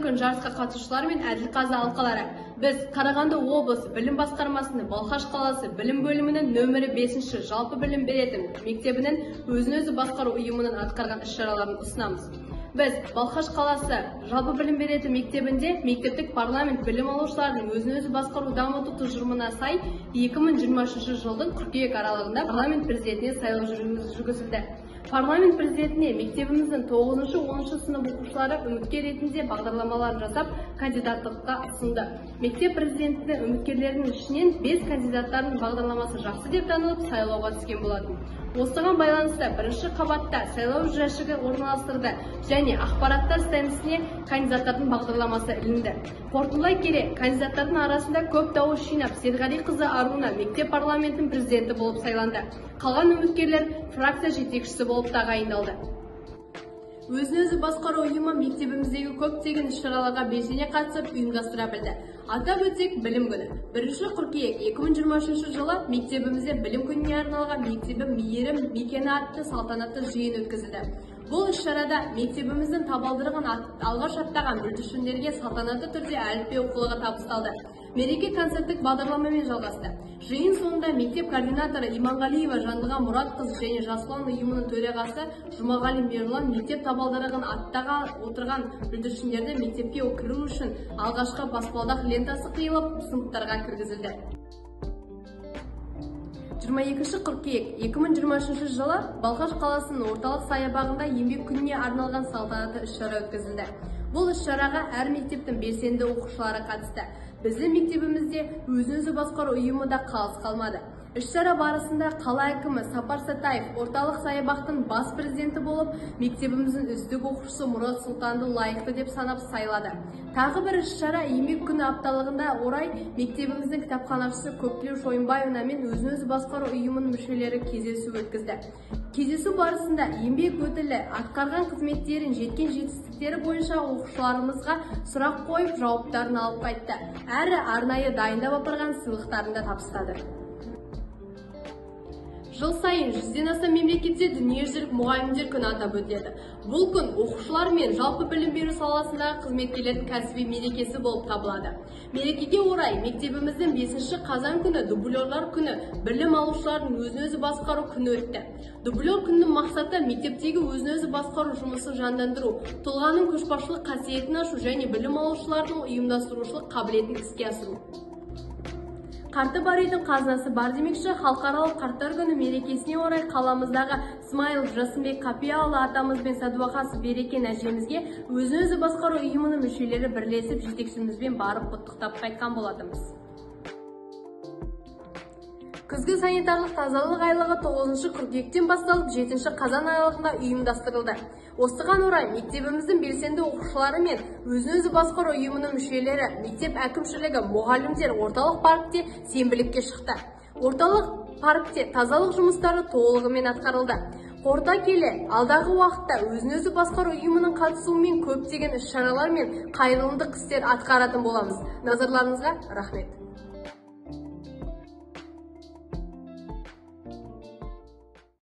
күн жарысқа қатысушылар мен әділқазы алқалары. Біз Қарағанды облысы білім басқармасының Балқаш қаласы білім бөлімінің нөмірі 5-ші жалпы білім беретін мектебінің өзін-өзі басқару ұйымының атқарған іс-шараларын ұсынамыз. Біз Балқаш қаласы жалпы білім беретін мектебінде мектептік парламент білім алушылардың өзін-өзі басқару дамыту тұжырымына сай 2023 жылдың қыркүйек аралығында парламент президентіне сайлау жүргізілді. Парламент президентіне мектебіміздің 9-10 сынып оқушылары үміткер ретінде бағдарламаларын жасап, кандидаттыққа ұсынды. Мектеп президентіне үміткерлерінің ішінен 5 кандидаттардың бағдарламасы жақсы деп танылып, сайлауға түскен болатын. Осыған байланысты бірінші қабатта сайлау жәшігі орналастырды және ақпараттар стендісіне кандидаттардың бағдарламасы ілінді. Қорытындылай келе, кандидаттардың арасында көп дауыс жинап, Серғалиқызы Аруна мектеп парламентінің президенті болып сайланды. Қалған үміткерлер фракция жетекшісі болып тағайындалды. Өзін-өзі басқару ұйымы мектебіміздегі көптеген іс-шараларға белсене қатысып ұйымдастыра білді. Атап өтсек, білім күні. 1 қыркүйек 2023 жылы мектебімізде білім күніне арналған мектебім мейірім мекені атты салтанатты жиын өткізілді. Бұл іс-шарада мектебіміздің табалдырығын алғаш аттаған бүлдіршіндерге салтанатты түрде әліппе оқулығы табысталды. Мереке концерттік бағдарламамен жалғасты. Жиын соңында мектеп координаторы Иманғалиева Жандыға Мұратқызы және Жас ұлан ұйымының төрағасы Жұмағали Мерлан мектеп табалдырығын аттаға отырған бүлдіршіндерді мектепке кіру үшін алғашқы баспалдақ лентасы қиылып, сыныптарға кіргізілді. 22 қыркүйек 2023 жылы Балқаш қаласының орталық саябағында еңбек күніне арналған салтанатты іс-шара өткізілді. Бұл іс-шараға әр мектептің белсенді оқушылары қатысты. Біздің мектебімізде өзін-өзі басқару ұйымы да қалыс қалмады. Іс-шара барысында қала әкімі Сапар Сатаев орталық саябақтың бас президенті болып, мектебіміздің үздік оқушысы Мұрат Сұлтанды лайықты деп санап сайлады. Тағы бір іс-шара еңбек күні апталығында орай мектебіміздің кітапханашысы Көптілеу Шойынбаевна мен өзін-өзі басқару ұйымының мүшелері кездесу өткізді. Кездесу барысында еңбек өтілі, атқарған қызметтерін, жеткен жетістіктері бойынша оқушыларымызға сұрақ қойып, жауаптарын алып қайтты. Әрі арнайы дайындап апарған сыйлықтарын да табыстады. Жыл сайын 100-ден аса мемлекетте дүниежүзілік мұғалімдер күні атап өтіледі. Бұл күн оқушылар мен жалпы білім беру саласындағы қызметкерлердің кәсіби мерекесі болып табылады. Мерекеге орай мектебіміздің 5 қазан күні дублерлар күні, білім алушылардың өзін-өзі басқару күні өтті. Дублер күнінің мақсаты мектептегі өзін-өзі басқару жұмысын жандандыру, тұлғаның көшбасшылық қасиетін ашу және білім алушылардың ұйымдастырушылық қабілетін іске асыру. Қарты бар үйдің қазынасы бар демекші, халықаралық қарттар күні мерекесіне орай қаламыздағы Смайылов Жасымбек Қапияұлы атамыз бен Сәдуақасов Берекен әжемізге өзін-өзі басқару ұйымының мүшелері бірлесіп жетекшімізбен барып құттықтап қайтқан болатынбыз. Күзгі санитарлық тазалық айлығы 9 қыркүйектен басталып 7 қазан айлығында ұйымдастырылды. Осыған орай мектебіміздің белсенді оқушылары мен өзін-өзі басқару ұйымының мүшелері, мектеп әкімшілігі, мұғалімдер орталық паркте сенбілікке шықты. Орталық паркте тазалық жұмыстары толығымен атқарылды. Қорыта келе, алдағы уақытта өзін-өзі басқару ұйымының қатысуымен көптеген іс-шаралар мен қайырымдылық істер атқаратын боламыз. Назарларыңызға рахмет.